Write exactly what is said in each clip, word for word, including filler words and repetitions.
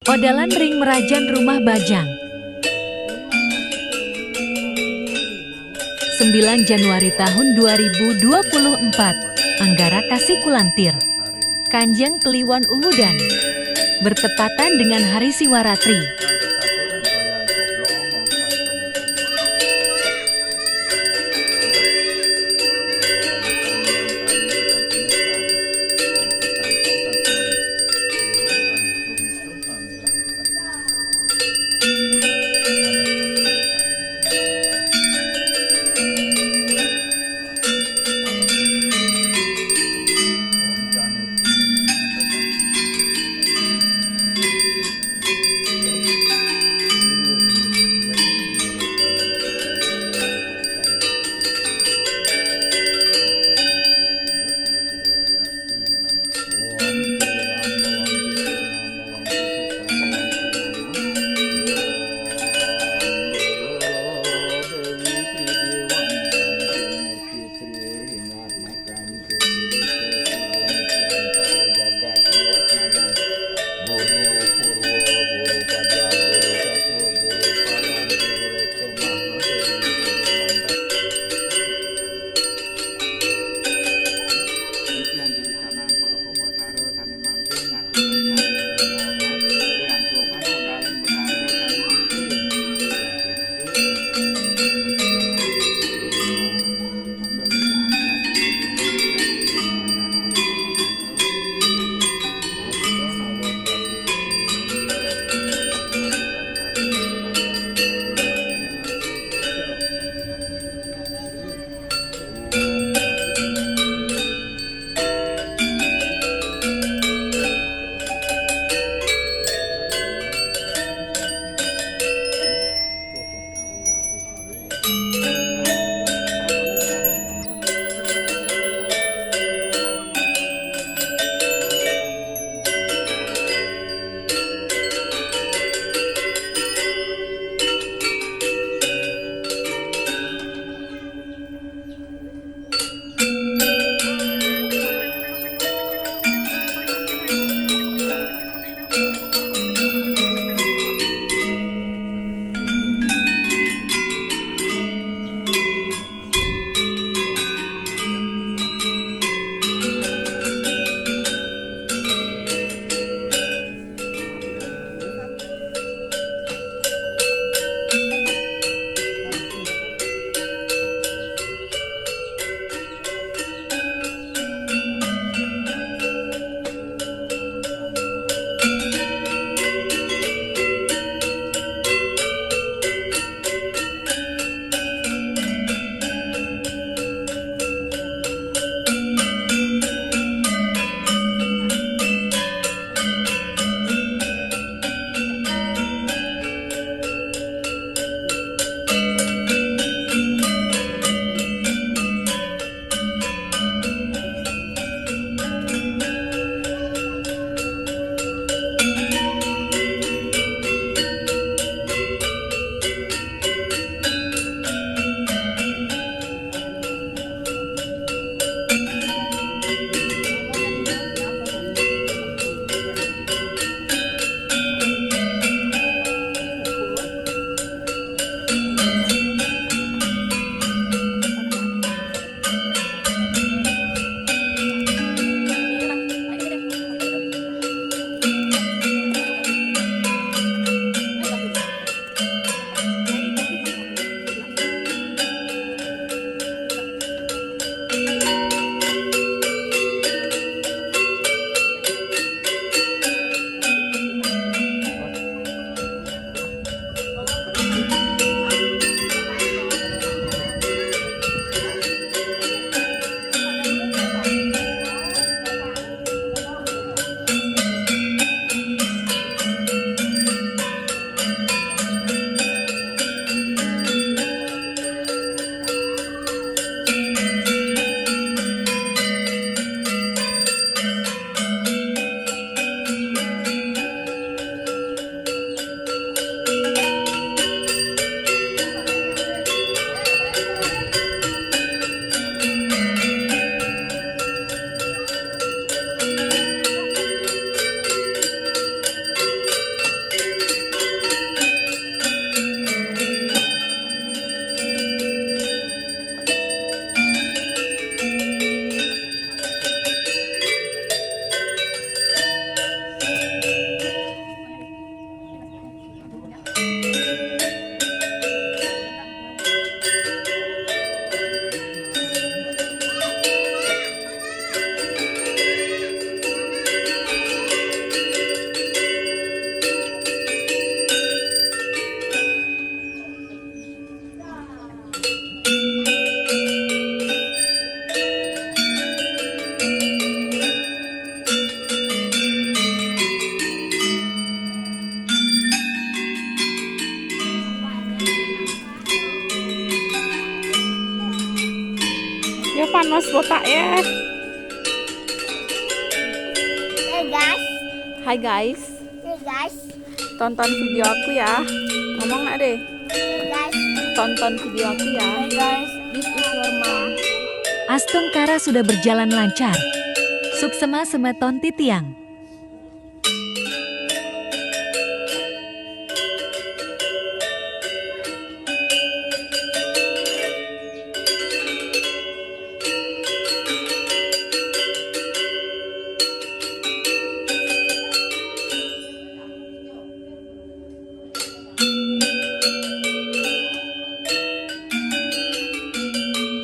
Odalan ring merajan rumah bajang. Sembilan Januari tahun dua ribu dua puluh empat, Anggara Kasih Kulantir. Kanjeng Kliwon Uwudan. Bertepatan dengan Hari Siwaratri. Mas botak ya. Hey guys, Hai guys, hey guys, tonton video aku ya. Ngomong nak deh. hey guys. Tonton video aku ya. Hey guys, this is your mom. Astungkara sudah berjalan lancar. Suksema semeton titiang.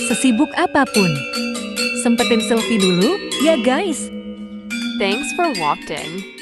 Sesibuk apapun, sempetin selfie dulu ya guys. Thanks for watching.